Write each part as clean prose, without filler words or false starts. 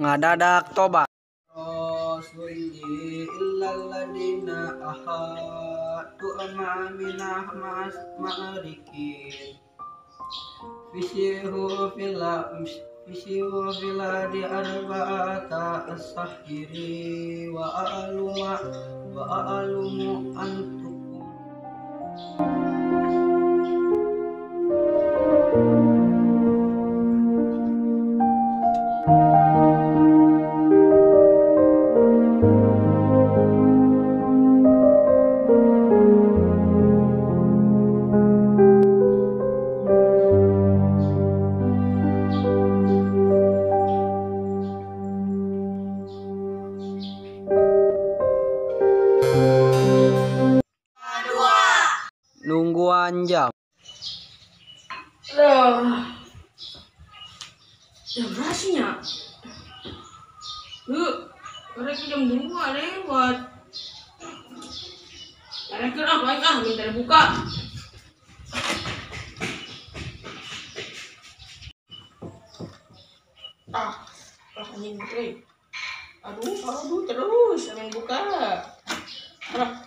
Ngadadak tobat. Rasulli illal ladina ahadu ma'aminah ma'arikin fisihu fil adi arba'ata as-sahiri wa a'lumu antukum. Nungguan jam. Loh. Jam berapa sih nya? Mereka jam 2 lewat. Mereka ah, minta buka. Ah, anjing putri. Aduh, terus main buka. Ah.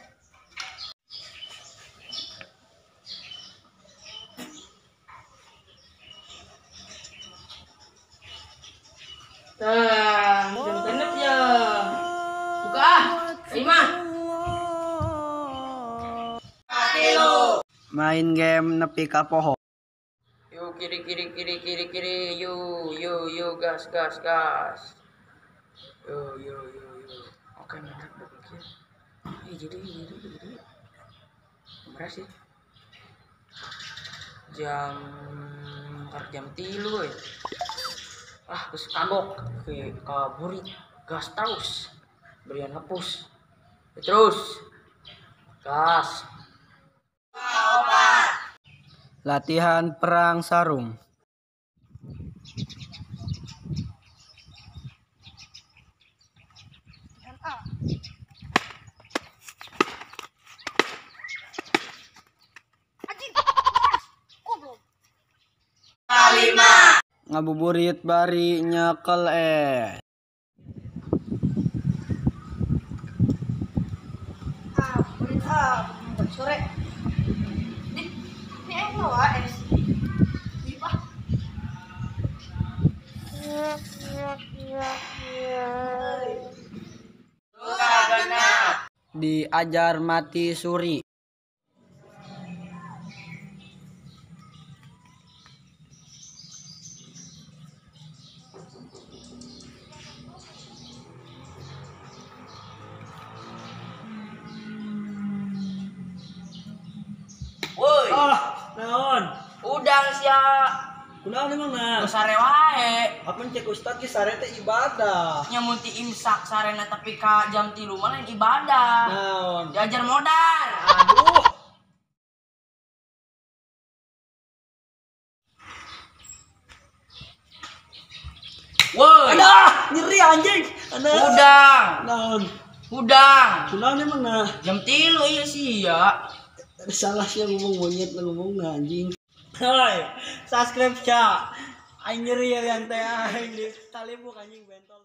Nah, jam genep ya. Buka ah, lima. Main game nepi ka poho. Yo kiri kiri kiri kiri kiri, yo yo yo gas gas gas. Yo yo yo yo. Oke, mantap pikir. Jadi. Berapa sih? Jam 3 euy. Ah, terus kagok ke kaburit, gas terus, berian hapus, terus, gas. Latihan perang sarung. Ngabuburit bari nyekel es. Sore. Ini aing bawa es. Diajar mati suri. Woi. Ah, naon? Udang sia. Kunaon emang na? Sare wae. Apa cek ustad ge sare teh ibadah. Nya mun ti imsak sarena tapi ka jam 3 mah lain ibadah. Naon? Diajar modar. Aduh. Woi. Aduh, nyeri anjing. Aduh. Udang. Naon? Udang. Kunaon emang na? Jam 3 ieu sia. Salah sih ngomong monyet ngomong anjing. Hoi, subscribe ya. Aing nyeri ya yang teh aing di tali buk anjing bentol.